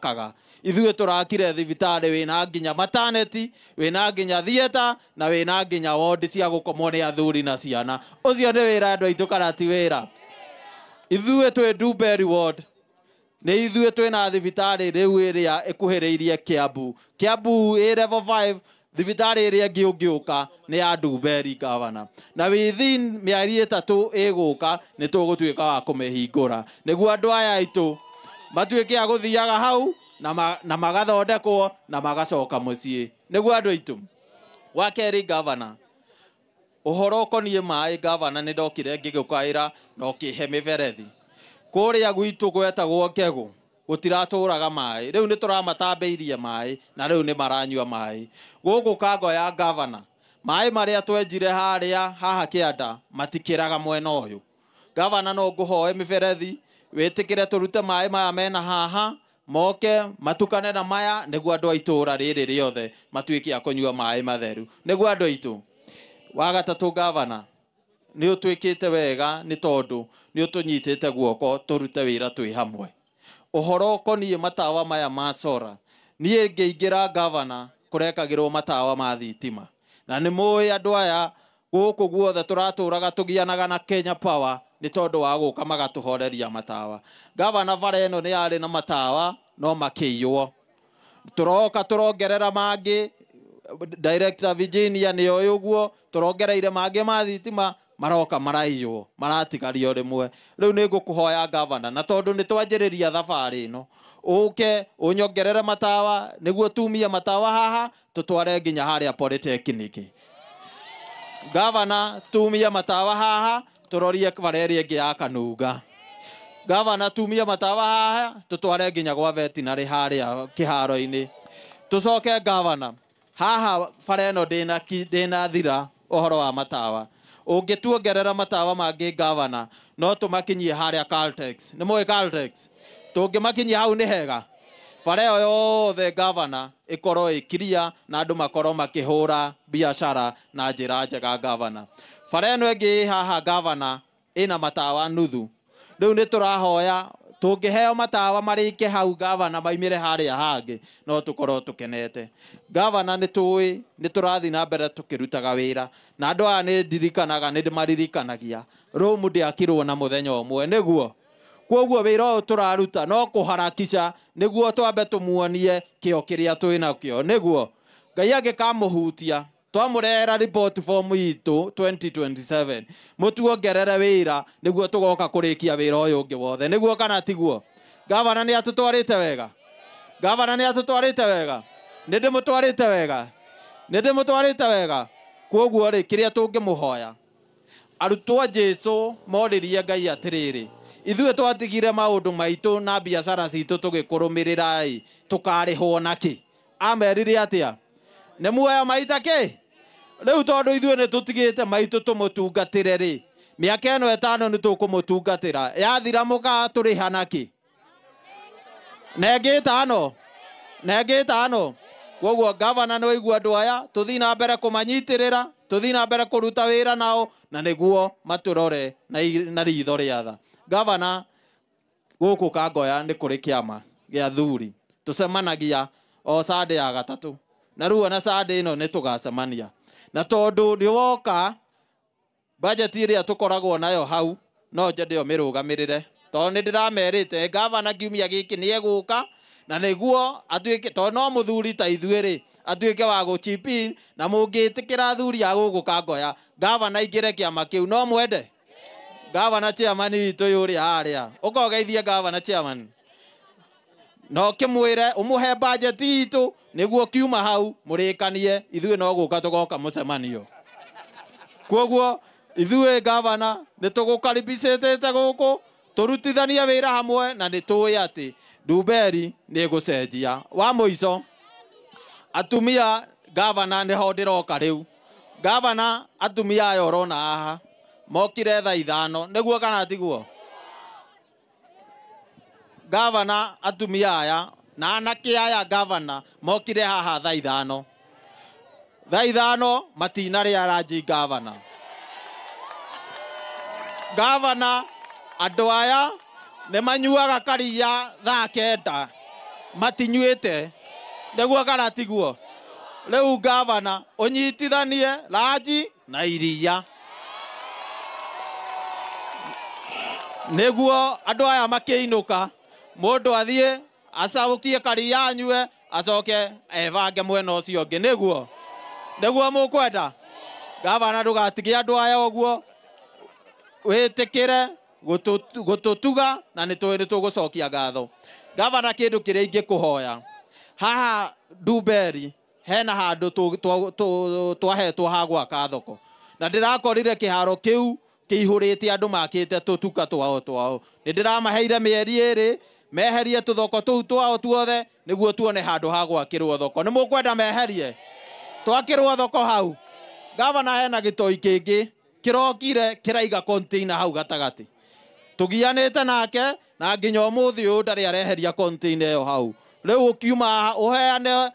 makaga. Ithuĩ tũrakire thibitarĩ wĩna nginya maternity, wĩna nginya theatre na wĩna nginya ward cia gũkomwo nĩ athuri na ciana. Ũcio nĩ wĩra andũ aitũ kana ti wĩra? Ithuĩ twĩ Ndumberi ward, nĩ ithuĩ twĩna thibitarĩ rĩu ĩrĩa ĩkuhĩrĩirie Kiambu. Kiambu ĩ level 5, thibitarĩ ĩrĩa ĩngĩ ũngĩũka nĩ ya Ndumberi gavana. Na within mĩeri 3 ĩgũka nĩ tũgũtuĩka wa kũmĩhingũra nĩguo andũ aya aitũ matuĩke a gũthiaga hau na magathondekwo na magacoka mũciĩ nĩguo andũ aitũ. Wa kerĩ gavana, ũhoro ũkoniĩ maĩ gavana, nĩ ndokire ngĩgũkaĩra na ũkĩhe mĩberethi. Kũrĩa gwitũ gwetagwo Ngegũ gũtiratũraga maĩ, rĩu nĩ tũramatambĩirie maĩ na rĩu nĩ maranyua maĩ. Gũkũ Kango ya gavana, maĩ marĩa twenjire harĩa haha kĩanda matikĩraga mwena ũyũ. Gavana no ngũhoe mĩberethi wĩtĩkĩre tũrute maĩ maya mena haha moke matukane na maya nĩguo andũ a itũũra rĩrĩ rĩothe matuĩke a kũnyua maĩ matheru nĩguo andũ aitũ. Wa gatatũ gavana, nĩ ũtwĩkĩte wega nĩ tondũ nĩ ũtũnyitĩte guoko tũrute wĩra twĩ hamwe. Ũhoro ũkoniĩ matawa maya ma sora, niĩ ngĩingĩra gavana kũrekagĩrwo matawa ma thitima, na nĩ mũĩ andũ aya gũkũ guothe tũratũraga tũgianaga na Kenya Power nĩ tondũ wa gũka magatũhoreria matawa. Gavana bara ĩno nĩ yarĩ na matawa no makĩiywo, tũroka tũrongerera mangĩ. Director Virginia nĩ oĩ ũguo, tũrongereire mangĩ ma thitima maroka maraiywo maratigario rĩmwe. Rĩu nĩ ngũkũhoya gavana, na tondũ nĩ twanjĩrĩria thabarĩ ĩno, ũke ũnyongerere matawa nĩguo tumie matawa haha tũtware nginya harĩa Polytechnic. Gavana tumie matawa haha tũrorie bara ĩrĩa ĩngĩ ya Kanunga. Gavana tumie matawa haha tũtware nginya gwa veterinary harĩa kĩharo-inĩ. Tũcoke gavana haha bara ĩno ndĩnathira ũhoro wa matawa. Ũngĩtuongerera matawa mangĩ gavana no tũmakinyie harĩa Caltex. Nĩ mũĩ Caltex? Tũngĩmakinyia hau nĩ hega. Bara ĩyo yothe gavana ĩkorwo ĩkiria na andũ makorwo makĩhũra biacara na njĩra njega gavana. Bara ĩno ĩngĩ ĩ haha gavana ĩna matawa nuthu. Rĩu nĩ tũrahoya tũngĩheo matawa marĩke hau gavana maimĩre harĩa hangĩ no tũkorwo tũkenete. Gavana nĩ tũĩ nĩ tũrathiĩ na mbere tũkĩrutaga wĩra na andũ aya nĩ ndirikanaga, nĩ ndĩmaririkanagia. Rũmu ndĩakirwo na mũthenya ũmwe nĩguo. Kwoguo wĩra ũyũ tũraruta no kũharakisha nĩguo twambe tũmuonie kĩo kĩrĩa twĩnakĩo nĩguo Ngai angĩkamũhutia twamũrehera report form itũ 2027 mũtuongerere wĩra nĩguo tũgoka kũrĩkia wĩra ũyũ ũngĩ wothe nĩguo kana tiguo? Gavana nĩ atũtwarĩte wega, gavana nĩ atũtwarĩte wega, nĩ ndĩmũtwarĩte wega, nĩ ndĩmũtwarĩte wega. Kwoguo rĩ kĩrĩa tũngĩmũhoya, arutwo a Jesũ moririe Ngai atĩrĩrĩ, ithuĩ twatigire maũndũ maitũ na biacara citũ tũgĩkũrũmĩrĩra ĩ tũkarĩhwo nakĩ? Amerire atĩa? Nĩ muoya maita kĩ? Rĩu tondũ ithuĩ nĩ tũtigĩte maitũ tũmũtungatĩre rĩ, mĩaka ĩno 5 nĩ tũkũmũtungatĩra, yathira mũgatũrĩha nakĩ? Na ĩngĩ 5, na ĩngĩ 5. Kwoguo gavana nĩ waigua andũ aya, tũthiĩ na mbere kũmanyitĩrĩra, tũthiĩ na mbere kũruta wĩra nao na nĩguo matũrore na ritho rĩa tha. Gavana gũkũ Kangoya nĩ kũrĩ kĩama gĩa thuri, tũcemanagia o Sunday ya gatatũ, na rĩu ona Sunday ĩno nĩ tũgacemania, na tondũ nĩ woka bajeti ĩrĩa tũkoragwo nayo hau no njende ũmĩrũgamĩrĩre, tondũ nĩ ndĩramerĩte gavana kiumia gĩkĩ nĩ egũka na nĩguo atuĩke, tondũ no mũthuri ta ithuĩ rĩ atuĩke wa gũ-chip in, na mũngĩtĩkĩra athuri a gũkũ Kangoya gavana aingĩre kĩama kĩu no mwende? Gavana chairman witũ ũyũ ũrĩa harĩa, ũka ũgeithie gavana chairman no kĩmwĩre ũmũhe bajeti itũ nĩguo kiuma hau mũrĩkanie ithuĩ no gũka tũgoka mũcemanio. Kwoguo ithuĩ gavana nĩ tũgũkaribicĩtĩte gũkũ tũrutithanie wĩra hamwe na nĩ tũĩ atĩ Ndumberi nĩ ĩgũcenjia. Wa mũico atumia gavana nĩho ndĩroka rĩu. Gavana atumia aya ũrona haha mokire thaa 5 nĩguo kana tiguo? Gavana atumia aya na anake aya gavana mokire haha thaa 5. Thaa 5 matinarĩa ranji gavana. Gavana andũ aya nĩ manyuaga karia thaa 9. Matinyuĩte. Nĩguo kana tiguo? Rĩu gavana ũnyitithanie ranji na iria. Nĩguo andũ aya makĩinũka mũndũ athiĩ acaukie karia anyue acoke ebange mwena ũcio ũngĩ. Nĩguo? Nĩguo mũkwenda? Gavana ndũgatige andũ aya ũguo, wĩtĩkĩre gũtũtuga na nĩ tũĩ nĩ tũgũcokia ngatho. Gavana kĩndũ kĩrĩa ingĩkũhoya haha Ndumberi hena handũ twahetwo ha gwaka thoko na ndĩrakorire kĩharo kĩu kĩihũrĩte andũ makĩte tũtuka twao twao. Nĩ ndĩramaheire mĩeri ĩrĩ meherie tũthoko tũu twao tuothe nĩguo tuone handũ ha gwakĩrwo thoko. Nĩ mũkwenda meherie twakĩrwo thoko hau? Gavana hena gĩtoi kĩngĩ kĩrokire kĩraiga container hau gatagatĩ. Tũgianĩte nake na nginya ũmũthĩ ũyũ ndarĩ areheria container ĩyo hau. Rĩu ũkiuma haha ũheane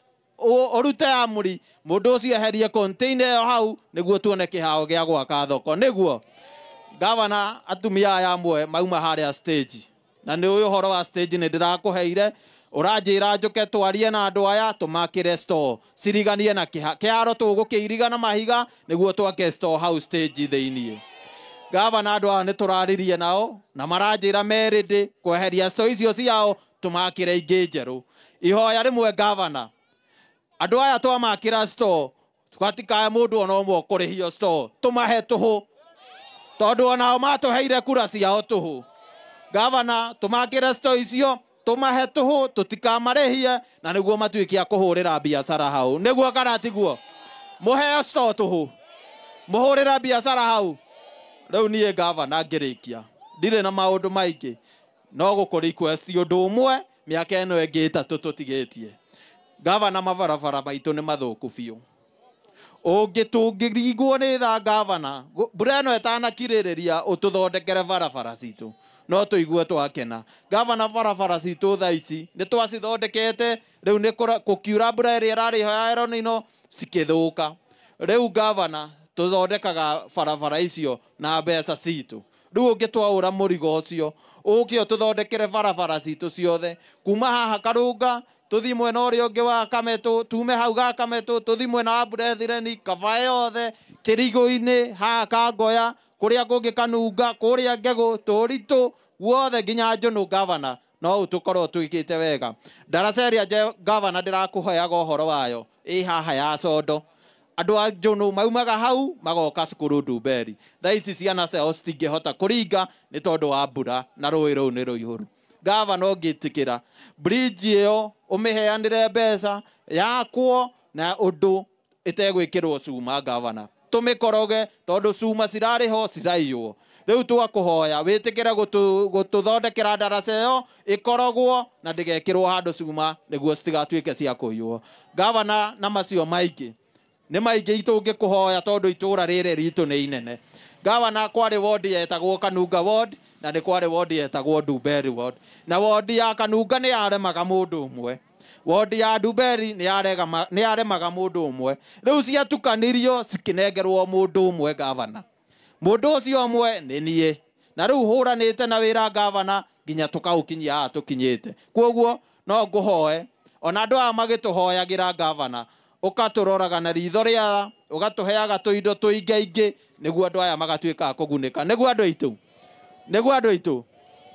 ũrute amũri mũndũ ũcio eherie container ĩyo hau nĩguo tuone kĩharo gĩa gwaka thoko. Nĩguo gavana atumia aya amwe mauma harĩa stage na nĩ ũyũ ũhoro wa stage nĩ ndĩrakũheire ũranjĩra njũke twarie na andũ aya tũmakĩre store ciriganie na kĩharo tũgũkĩiriga na mahiga nĩguo twake store hau stage thĩiniĩ. Gavana andũ aya nĩ tũraririe nao na maranjĩra merĩndĩ kweheria store icio ciao tũmakĩre ingĩ njerũ. Ihoya rĩmwe gavana, andũ aya twamakĩra store twatikae mũndũ ona ũmwe ũkũrĩhio store, tũmahe tũhũ tondũ onao matũheire kura ciao tũhũ. Gavana tũmakĩre store icio tũmahe tũhũ tũtikamarĩhie na nĩguo matuĩke a kũhũrĩra biacara hau. Nĩguo kana tiguo? Mũheo store tũhũ mũhũrĩra biacara hau. Rĩu niĩ gavana ngĩrĩkia ndirĩ na maũndũ maingĩ no gũkũ request ũndũ ũmwe mĩaka ĩno ĩngĩ ĩtatũ tũtigĩtie. Gavana mabarabara maitũ nĩ mathũku biũ. Ũngĩtũngĩringwo nĩ tha gavana, mbura ĩno ĩtanakirĩrĩria ũtũthondekere barabara citũ no tũigue twakena. Gavana barabara citũ thaa ici nĩ twacithondekete, rĩu nĩ gũkiura mbura ĩrĩa ĩrarĩ ho ya El Nino cikĩthũka. Rĩu gavana tũthondekaga barabara icio na mbeca citũ. Rĩu ũngĩtwaũra mũrigo ũcio ũke ũtũthondekere barabara citũ ciothe kuma haha Karũnga tũthiĩ mwena ũrĩa ũngĩ wa Kametũ, tume hau ga Kametũ tũthiĩ mwena wa Burethireni, Kaba yothe, Kĩrigũ-inĩ, haha Kangoya, kũrĩa kũngĩ Kanunga, kũrĩa Ngegũ, Tũritũ, guothe nginya Njũnũ gavana no ũtũkorwo twĩkĩte wega. Ndaraca ĩrĩa gavana ndĩrakũheaga ũhoro wayo ĩ haha ya Condo. Andũ a Njũnũ maumaga hau magoka cukuru Ndumberi. Thaa ici ciana ciao citingĩhota kũringa nĩ tondũ wa mbura na rũĩ rũu nĩ rũihũru. Gavana ũngĩtĩkĩra bridge ĩyo ũmĩheanĩre mbeca yakwo na ũndũ ĩtegwĩkĩrwo cuma gavana tũmĩkoroge tondũ cuma cirarĩ ho ciraiywo. Rĩu twakũhoya wĩtĩkĩre gũtũthondekera ndaraca ĩyo ĩkorogwo na ndĩgekĩrwo handũ cuma nĩguo citigatuĩke cia kũiywo. Gavana na macio maingĩ nĩ maingĩ itũngĩkũhoya tondũ itũra rĩrĩ ritũ nĩ inene. Gavana kwarĩ ward yetagwo Kanunga ward na nĩ kwarĩ ward yetagwo Ndumberi ward. Na ward ya Kanunga nĩ yaremaga mũndũ ũmwe, ward ya Ndumberi nĩ yaremaga mũndũ ũmwe. Rĩu ciatukanirio cikĩnengerwo mũndũ ũmwe gavana. Mũndũ ũcio ũmwe nĩ niĩ. Na rĩu hũranĩte na wĩra gavana nginya tũkaũkinyia haha tũkinyĩte. Kwoguo no ngũhoe ona andũ aya magĩtũhoyagĩra gavana ũkatũroraga na ritho rĩa ũgatũheaga tũindo tũingaingĩ nĩguo andũ aya magatuĩka a kũgunĩka. Nĩguo andũ aitũ, nĩguo andũ aitũ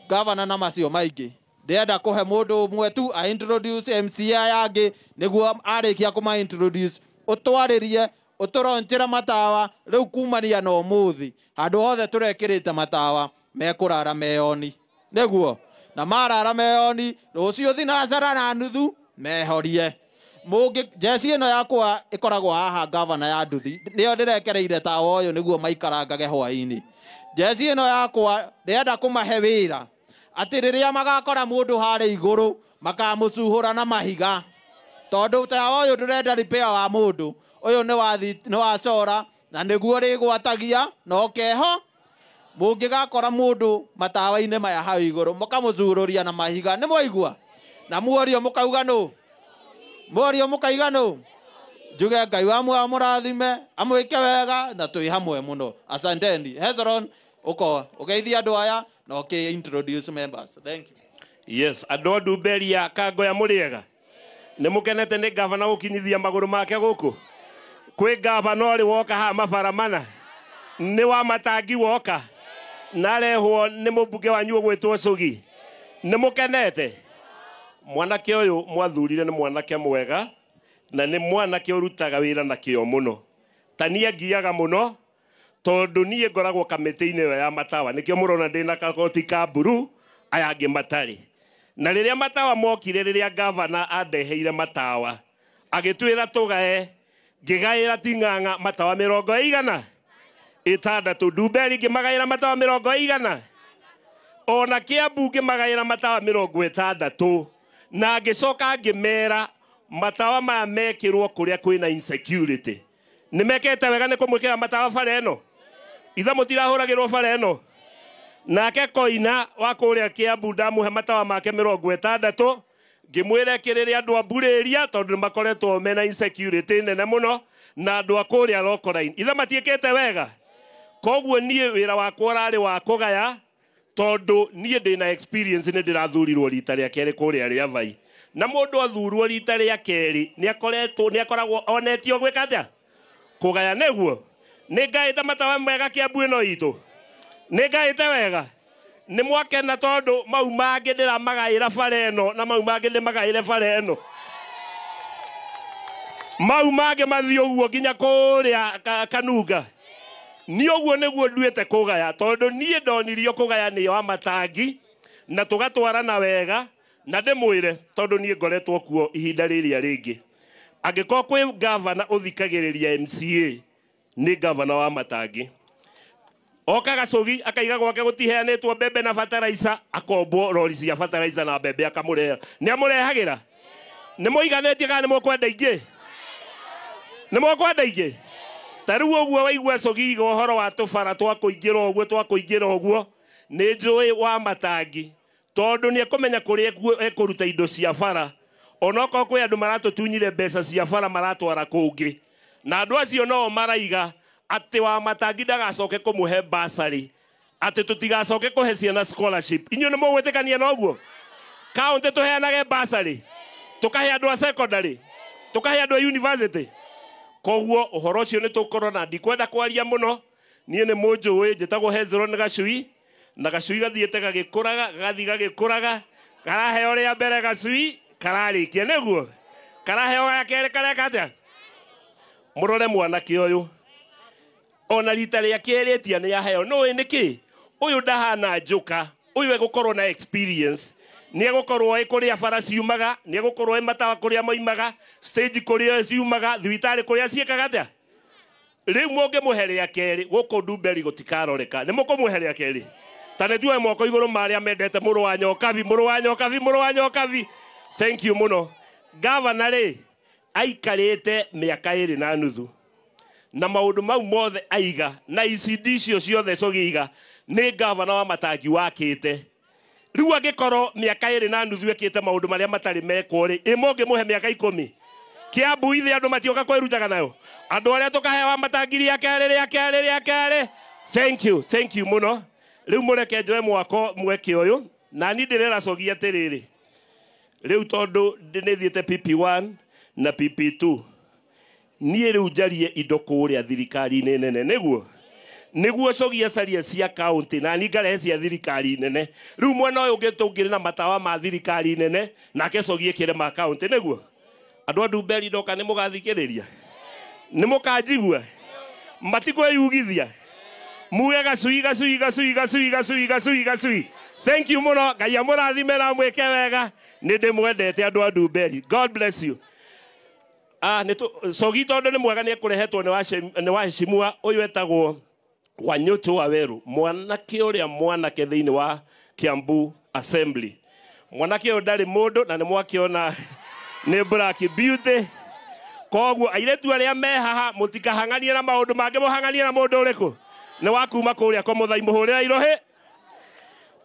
gavana na macio maingĩ ndĩrenda kũhe mũndũ ũmwe tu a introduce MCA aya angĩ nĩguo arĩkia kũma introduce ũtwarĩrie ũtũronjĩra matawa. Rĩu kumania na ũmũthĩ handũ hothe tũrekĩrĩte matawa mekũrara meyoni. Nĩguo na marara meyoni rũciũ thinacara na nuthu mehorie. Mũngĩ jeci ĩno yakwa ĩkoragwo haha gavana ya nduthi nĩyo ndĩrekereire tawa ũyũ nĩguo maikarangage hwaĩ-inĩ. Jeci ĩno yakwa ndĩrenda kũmahe wĩra atĩ rĩrĩa magakora mũndũ harĩa igũrũ makamũcuhũra na mahiga tondũ tawa ũyũ ndũrenda repair wa mũndũ ũyũ nĩ wa cora na nĩguo rĩgwatagia na ũkeho. Mũngĩgakora mũndũ matawa-inĩ maya hau igũrũ mũkamũcuhũrũria na mahiga. Nĩ mwaigua? Na muorio mũkauga nũ? Muorio mũkaiga nũ? Njuge Ngai wa muoyo amũrathime amwĩke wega na twĩ hamwe mũno. Asanteni. Hezron, ũko ũgeithie andũ aya na ũkĩ introduce members. Thank you. Yes, andũ a Ndumberi ya Kangoya mũrĩega. Nĩ mũkenete nĩ gavana gũkinyithia magũrũ make gũkũ? Kwĩ gavana ũrĩ woka haha mabara mana? Nĩ wa matangi woka? Narehwo nĩ mũmbunge wanyu ũgwĩtwo Cugi. Nĩ mũkenete? Mwanake ũyũ mwathurire nĩ mwanake mwega na nĩ mwanake ũrutaga wĩra na kĩo mũno. Ta niĩ ngiaga mũno tondũ niĩ ngoragwo kamĩtĩ-inĩ ĩyo ya matawa, nĩkĩo mũrona ndĩna kagoti ka mburu aya angĩ matarĩ. Na rĩrĩa matawa mokire, rĩrĩa gavana andeheire matawa agĩtwĩra tũgae, ngĩgaĩra Ting'ang'a matawa 60, Ndumberi ngĩmagaĩra matawa 100, ona Kiambu ngĩmagaĩra matawa 60, na ngĩcoka ngĩmera matawa maya mekĩrwo kũrĩa kwĩna insecurity. Nĩ mekĩte wega nĩ kũmwĩkĩra matawa bara ĩno? Ithe mũtirahũragĩrwo bara ĩno? Nake Koina wa kũrĩa Kiambu ndamũhe matawa make 60, ngĩmwĩra ekĩrĩre andũ a Mburĩria tondũ nĩ makoretwo mena insecurity nene mũno, na andũ a kũrĩa Lokoraine. Ithe matiĩkĩte wega? Koguo niĩ wĩra wakwa ũrarĩ wa kũgaya, tondũ niĩ ndĩna experience, nĩ ndĩrathurirwo rita rĩa kerĩ kũrĩa Rĩavai. Na mũndũ athurwo rita rĩa kerĩ nĩ akoragwo onetio gwĩka atĩa? Kũgaya. Nĩguo nĩ ngaĩte matawa mega Kiambu ĩno itũ? Nĩ ngaĩte wega? Nĩ mwakena tondũ mau mangĩ ndĩramagaĩra bara ĩno na mau mangĩ ndĩmagaĩre bara ĩno. Mau mangĩ mathiĩ ũguo nginya kũrĩa Kanunga. Niĩ ũguo nĩguo nduĩte kũgaya, tondũ niĩ ndonirio kũgaya nĩ wa matangi na tũgatwarana wega, na ndĩmwĩre tondũ niĩ ngoretwo kuo ihinda rĩrĩa rĩngĩ. Angĩkorwo kwĩ gavana ũthikagĩrĩria MCA, nĩ gavana wa matangi. Oka Gacugi akaiga gwake gũtiheanĩtwo mbembe na bataraica, akombwo rori cia bataraica na mbembe akamũrehera. Nĩ amũrehagĩra? Nĩ mũiganĩtie kana nĩ mũkwenda ingĩ? Nĩ mũkwenda ingĩ? Ta rĩu ũguo waigua Cugi iga ũhoro wa tũbara twa kũingĩra ũguo, twa kũingĩra ũguo, nĩ njũĩ wa matangi tondũ nĩ ekũmenya kũrĩa ekũruta indo cia bara. Onokorwo kwĩ andũ maratũtunyire mbeca cia bara maratwara kũngĩ, na andũ acio no maraiga atĩ wa matangi ndagacoke kũmũhe bursary, atĩ tũtigacoke kũhe ciana scholarship. Inyuĩ nĩ mũgwĩtĩkania na ũguo? Kaũntĩ tũheanage bursary, tũkahe andũ a secondary, tũkahe andũ a university. Koguo ũhoro ũcio nĩ tũkorwo na ndikwenda kwaria mũno. Niĩ nĩ mũnjũĩ, njĩtagwo Hezron Gacui, na Gacui gathiĩte gagĩkũraga, gagathiĩ gagĩkũraga, karaheo rĩa mbere Gacui kararĩkia, nĩguo karaheo ga kerĩ kareka atĩa? Mũrore mwanake ũyũ ona rita rĩa kerĩ etia nĩ aheo. Nũĩ nĩkĩ? Ũyũ ndahana njũka, ũyũ egũkorwo na experience, nĩ egũkorwo ĩ kũrĩa bara ciumaga, nĩ egũkorwo ĩ matawa kũrĩa moimaga, stage kũrĩa ciumaga, thibitarĩ kũrĩa ciĩkaga atĩa? Rĩu mũngĩmũhe rĩa kerĩ gũkũ Ndumberi gũtikaroreka. Nĩ mũkũmũhe rĩa kerĩ? Ta nĩ tuoe moko igũrũ ma arĩa mendete mũrũ wa Nyokabi, mũrũ wa Nyokabi, mũrũ wa Nyokabi. Thank you mũno. Gavana rĩ aikarĩte mĩaka 2.5 na maũndũ mau mothe aiga na ICD icio ciothe Cugi iga nĩ gavana wa matangi wakĩte. Rĩu angĩkorwo mĩaka 2.5 ekĩte maũndũ marĩa matarĩ mekwo rĩ, ĩ mũngĩmũhe mĩaka 10? Kiambu ithe andũ matioka kwĩrutaga nayo, andũ arĩa tũkahewa matangi rĩa kerĩ, rĩa kerĩ, rĩa kerĩ. Thank you, thank you mũno. Rĩu mũreke njoe mwako mweke ũyũ na niĩ ndĩrera Cugi atĩrĩrĩ, rĩu tondũ nĩ thiĩte PP1 na PP2, niĩ rĩu njarie indo kũrĩa thirikari-inĩ nene, nĩguo Cugi acarie cia kaũntĩ na niĩ ngarehe cia thirikari nene. Rĩu mwena ũyũ ũngĩ tũngĩrĩ na matawa ma thirikari nene, nake Cugi ĩkĩre ma kaũntĩ, nĩguo andũ a Ndumberi ndoka nĩ mũgathikĩrĩria, nĩ mũkanjigua, matikwĩyugithia, muge Gacui, Gacui, Gacui, Gacui, Gacui, Gacui, Gacui. Thank you mũno. Ngai amũrathime na mwĩke wega. Nĩ ndĩmwendete andũ a Ndumberi. God bless you. Nĩ Cogi tondũ nĩ mwega nĩ ekũrehetwo nĩ waheshimiwa ũyũ etagwo Wanyũtũ wa Weru, mwanake ũrĩa mwanake thĩinĩ wa Kiambu Assembly. Mwanake ũyũ ndarĩ mũndũ na nĩ mwakĩona nĩ Black Beauty. Koguo airĩtu arĩa me haha mũtikahang'anie na maũndũ mangĩ, mũhang'anie na mũndũ ũrĩkũ? Nĩ wa kuma kũrĩa Komũthai, mũhũrĩra irohĩ.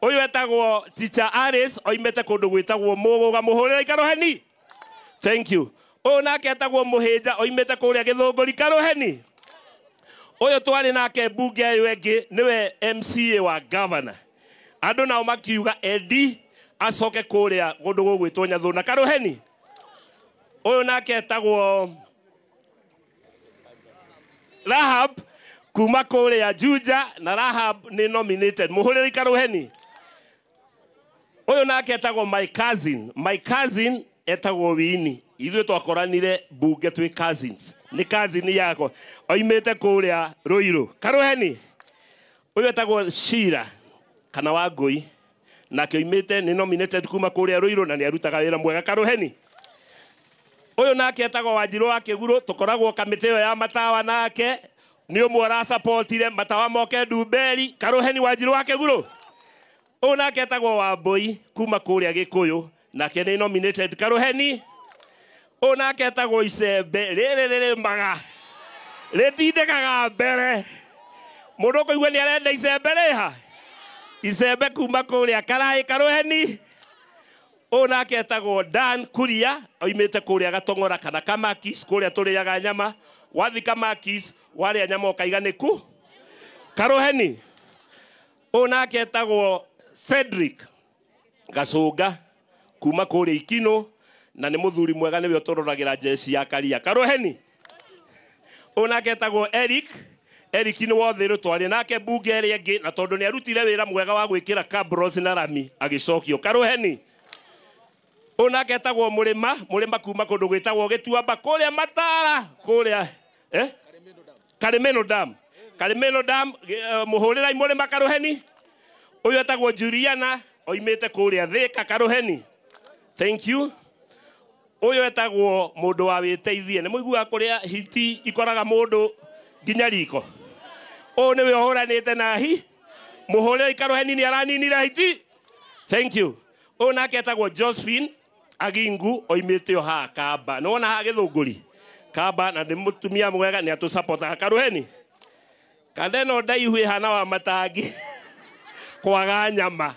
Ũyũ etagwo Teacher Alice, oimĩte kũndũ gwĩtagwo Mũgũga, mũhũrĩra ikaroheni. Thank you. Ũyũ nake etagwo Mũhĩnja, oimĩte kũrĩa Gĩthũngũri, karoheni. Ũyũ twarĩ nake mbunge ĩyo ĩngĩ nĩwe MCA wa governor. Andũ nao makiuga Edi Acoke kũrĩa kũndũ gũgwĩtwo Nyathũna. Karũheni. Ũyũ nake etagwo Rahab kuma kũrĩa Juja, na Rahab nĩ nominated. Mũhũrĩre karũheni. Ũyũ nake etagwo my cousin. My cousin etagwo Wini. Ithuĩ twakoranire bunge twĩ cousins. Nĩ cousin yakwa. Oimĩte kũrĩa Ruiru. Karũheni. Ũyũ etagwo Shira kana Wangũi. Nake oimĩte nĩ nominated kuma kũrĩa Ruiru na nĩ arutaga wĩra mwega. Karũheni. Ũyũ nake etagwo Wanjirũ wa Kĩgurũ, tũkoragwo kamĩtĩ ĩyo ya matawa nake nĩ ũmwe ũrasapotire matawa moke Ndumberi. Karũheni Wanjirũ wa Kĩgurũ. Ũyũ nake etagwo Wambũi kuma kũrĩa Gĩkũyũ, nake nĩ nominated. Karũheni. Ũyũ nake etagwo Icembe, rĩrĩ rĩrĩmaga rĩtindĩkaga mbere. Mũndũ ũkũigua nĩ arenda icembe rĩha icembe kuma kũrĩa Karaĩ. Karũheni. Ũyũ nake etagwo Dan Kuria, oimĩte kũrĩa Gatong'ora kana Kamakis, kũrĩa tũrĩaga nyama. Wathi Kamakis warĩa nyama ũkaiga nĩku. Karũheni. Ũyũ nake etagwo Cedric Gacũnga kuma kũrĩa Ikinũ, na nĩ mũthuri mwega, nĩwe ũtũroragĩra jeshi ya Karia. Karũheni. Ũyũ nake etagwo Eric. Eric nĩ wothĩrũ twarĩ nake bunge ĩrĩa ĩngĩ, na tondũ nĩ arutire wĩra mwega wa gwĩkĩra cabros na rami agĩcokio. Karũheni. Ũyũ nake etagwo Mũrĩma, Mũrĩma kuma kũndũ gwĩtagwo Gĩtuamba kũrĩa Matara, kũrĩa Karimeno Dam. Karimeno Dam, mũhũrĩrai Mũrĩma. Karũheni. Ũyũ etagwo Juliana, oimĩte kũrĩa Thĩka. Karũheni. Thank you. Ũyũ etagwo mũndũ wa wĩteithie. Nĩ mũiguaga kũrĩa hiti ikoraga mũndũ nginya riko. Ũyũ nĩwe ũhũranĩte na hi. Mũhũrĩrai Karũheni, nĩ araninire hiti. Thank you. Ũyũ nake etagwo Josephine Agingu, oimĩte o haha Kamba. Nĩ wona haha Gĩthũngũri Kamba, na nĩ mũtumia mwega, nĩ atũsapotaga. Karũheni. Kanda ĩno ndaihu ĩhana wa matangi kwaga nyama.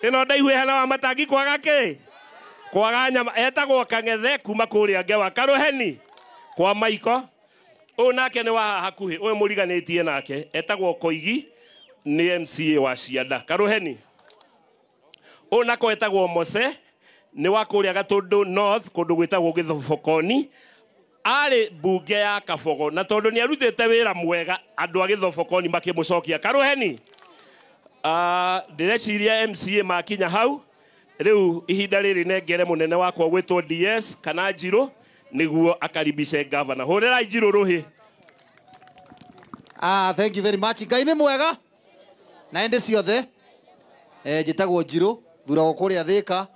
Ĩno ndaihu ĩhana wa matangi kwaga kĩ? Kwaga nyama. Etagwo Kang'ethe kuma kũrĩa Ngewa. Karũheni. Kwa Maiko. Ũyũ nake nĩ wa haha hakuhĩ, ũyũ mũriganĩtie nake etagwo Koigi, nĩ MCA wa Cianda. Karũheni. Ũyũ nako etagwo Mose, nĩ wa kũrĩa Gatũndũ North, kũndũ gwĩtagwo Gĩthobokoni. Arĩ mbunge ya Kabogo, na tondũ nĩ arutĩte wĩra mwega andũ a Gĩthobokoni makĩmũcokia. Karũheni. Ndĩreciria MCA makinya hau. Rĩu ihinda rĩrĩ nengere mũnene wakwa gwĩtwo DS kana Njirũ nĩguo akaribice gavana. Hũrĩrai Njirũ rũhĩ. Thank you very much. Ngai nĩ mwega na ĩndĩ ciothe. Njĩtagwo Njirũ, thuragwo kũrĩa Thĩka,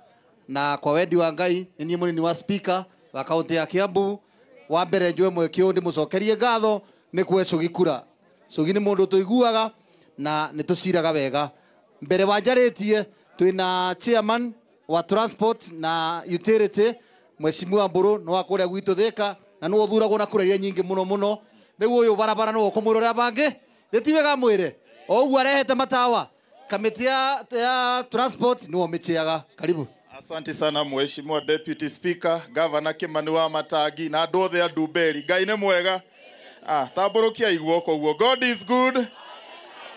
na kwa wendi wa Ngai nĩ niĩ mũnini wa speaker wa kaunti ya Kiambu. Wa mbere njoe mweke ũyũ ndĩmũcokerie ngatho nĩ kũhe Cũgi kura. Cũgi nĩ mũndũ tũiguaga na nĩ tũciraga wega. Mbere wa njarĩtie twĩna chairman wa transport na utility Mheshimiwa Mbũrũ, nĩ wa kũrĩa gwitũ Thĩka, na nĩwe ũthuragwo na kura iria nyingĩ mũno mũno. Rĩu ũyũ barabara nĩwe ũkũmwĩra ũrĩa bangĩ gĩti wega mwĩre o ũguo arehete matawa kamĩtĩ ya transport nĩwe ũmĩchĩaga. Karibu. Asante sana Mheshimiwa Deputy Speaker, Governor Kimani wa Matangi na andũ othe a Ndumberi. Ngai nĩ mwega. Tambũrũkia guoko ũguo. God is good.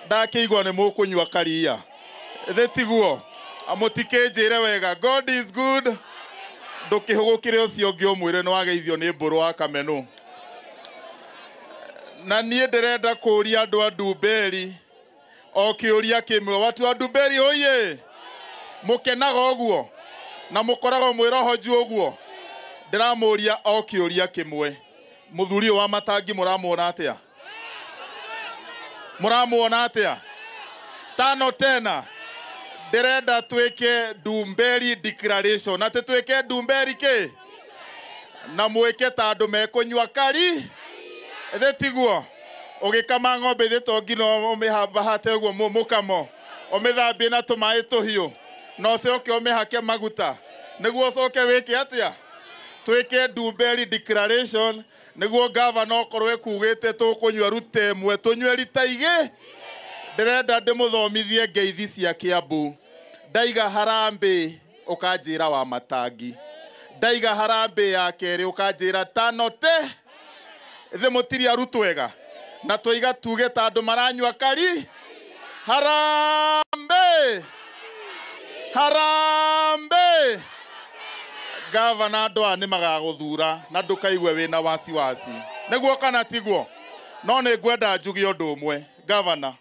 Ndakĩigua nĩ mũkũnyua karia. Thĩ tiguo. Mũtikĩnjĩre wega. God is good. Ndũkĩhũgũkĩre ũcio ũngĩ ũmwĩre nĩ wageithio nĩ Mbũrũ wa Kamenũ. Na niĩ ndĩrenda kũũria andũ a Ndumberi o kĩũria kĩmwe. Watu wa Ndumberi oye! Mũkenaga ũguo na mũkoragwo mwĩ roho juu ũguo. Ndĩramũria o kĩũria kĩmwe. Mũthuri ũyũ wa Matangi mũramuona atĩa? Mũramuona atĩa? Tano tena. Ndĩrenda twĩke Ndumberi declaration. Atĩ twĩke Ndumberi kĩ? Na mwĩke ta andũ mekũnyua kari. Ĩthĩ tiguo. Ũgĩkama ng'ombe ithĩ to nginya ũmĩhambahate ũguo mũkamo. Ũmĩthambie na tũmaĩ tũhiũ. Na ũcoke ũmĩhake maguta. Nĩguo ũcoke wĩke atĩa? Twĩke Ndumberi declaration nĩguo gavana okorwo ekugĩte tũkũnyua rute ĩmwe tũnyue rita igĩ. Ndĩrenda ndĩmũthomithie ngeithi cia Kiambu. Ndaiga harambĩ ũkanjĩra wa Matangi. Ndaiga harambĩ ya kerĩ ũkanjĩra tano te. Ithe mũtiri arutwo ega. Na twaiga tuge ta andũ maranyua kari. Harambĩ. Harambee! Gavana andũ aya nĩ magagũthura na ndũkaigue wĩna wasiwasi. Nĩguo kana tiguo? No nĩ ngwenda njuge ũndũ ũmwe. Gavana,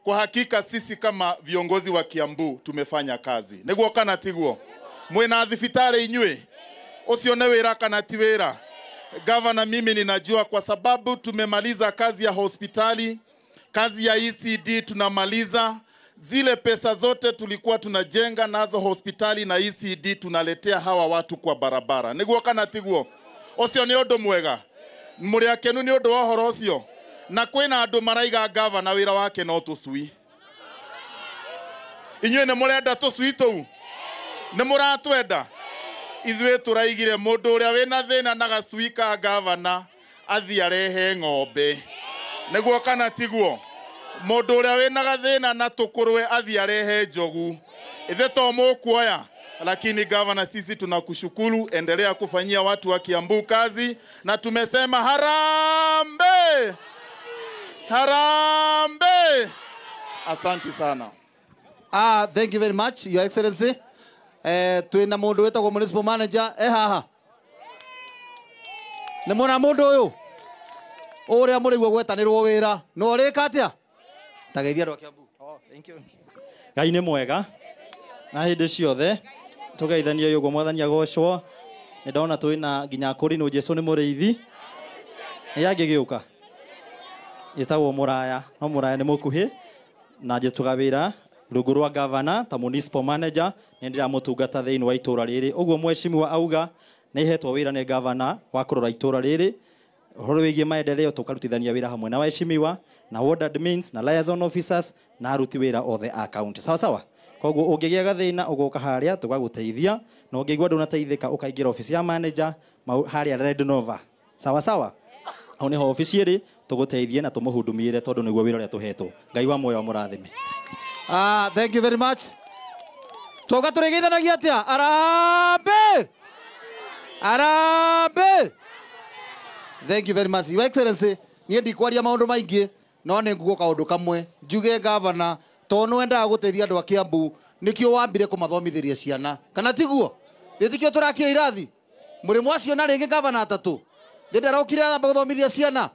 kwa hakika sisi kama viongozi wa Kiambu tumefanya kazi. Nĩguo kana tiguo? Mwĩna thibitarĩ inyuĩ? Ũcio nĩ wĩra kana ti wĩra? Gavana, mimi ninajua kwa sababu tumemaliza kazi ya hospitali, kazi ya ECD tunamaliza. Zile pesa zote tulikuwa tunajenga nazo hospitali na ECD tunaletea hawa watu kwa barabara. Nĩguo kana tiguo? Ũcio nĩ ũndũ mwega. Mũrĩ akenu nĩ ũndũ wa ũhoro ũcio? Na kwĩna andũ maraiga gavana wĩra wake no tũcui. Inyuĩ nĩ mũrenda tũcui tũu? Nĩ mũratwenda? Ithuĩ tũraigire mũndũ ũrĩa wĩna thĩna na gacui ka gavana athiĩ arehe ng'ombe. Nĩguo kana tiguo? Mũndũ ũrĩa wĩna gathĩna na tũkũrwe athiĩ arehe njogu. Ithe to mũkuoya. Lakini gavana, sisi tunakushukuru, endelea kufanyia watu wa Kiambu kazi, na tumesema harambee! Harambee! Asante sana. Thank you very much, Your Excellency. Twina mundu wetagwo municipal manager haha. Nĩ mwona mundu uyu uria murigua gwetanirwo wira no urika atia? Tageithia andu a Kiambu. Oh, thank you. Ngai nĩ mwega na hĩndĩ ciothe tũgeithanie ũguo mwathani agocwo. Nĩ ndona twĩna nginya kũrinũ Jesũ nĩ mũrĩithi. Nĩ angĩgĩũka ĩtagwo Mũraya, no Mũraya nĩ mũkuhĩ na njĩtuga wĩra rungu rwa gavana ta municipal manager nĩ ndĩramũtungata thĩinĩ wa itũra rĩrĩ. Ũguo mheshimiwa auga nĩ hetwo wĩra nĩ gavana wa kũrora itũra rĩrĩ ũhoro wĩgiĩ maendeleo, tũkarutithania wĩra hamwe na waheshimiwa na ward admins na liaison officers na aruti wĩra othe a county. Sawa sawa. Koguo ũngĩgĩa gathĩna ũgoka harĩa tũgagũteithia, na ũngĩigua ndũnateithĩka ũkaingĩra office ya manager harĩa Red Nova. Sawa sawa. Hau nĩho office ĩrĩ tũgũteithie na tũmũhudumire tondũ nĩguo wĩra ũrĩa tũhetwo. Ngai wa muoyo amũrathime. Thank you very much. Twauga tũrĩgeithanagia atĩa? Harambee! Harambee! Thank you very much. Your Excellency, niĩ ndikwaria maũndũ maingĩ, no nĩ nguo kaũndũ kamwe. Njuge gavana, tondũ nĩ wendaga gũteithia andũ a Kiambu, nĩkĩo wambire kũmathomithĩria ciana. Kana tiguo? Gĩtikĩo tũrakire irathi? Mũrĩ mwaciona rĩngĩ gavana atatũ? Ndĩ ndarokire amba gũthomithia ciana.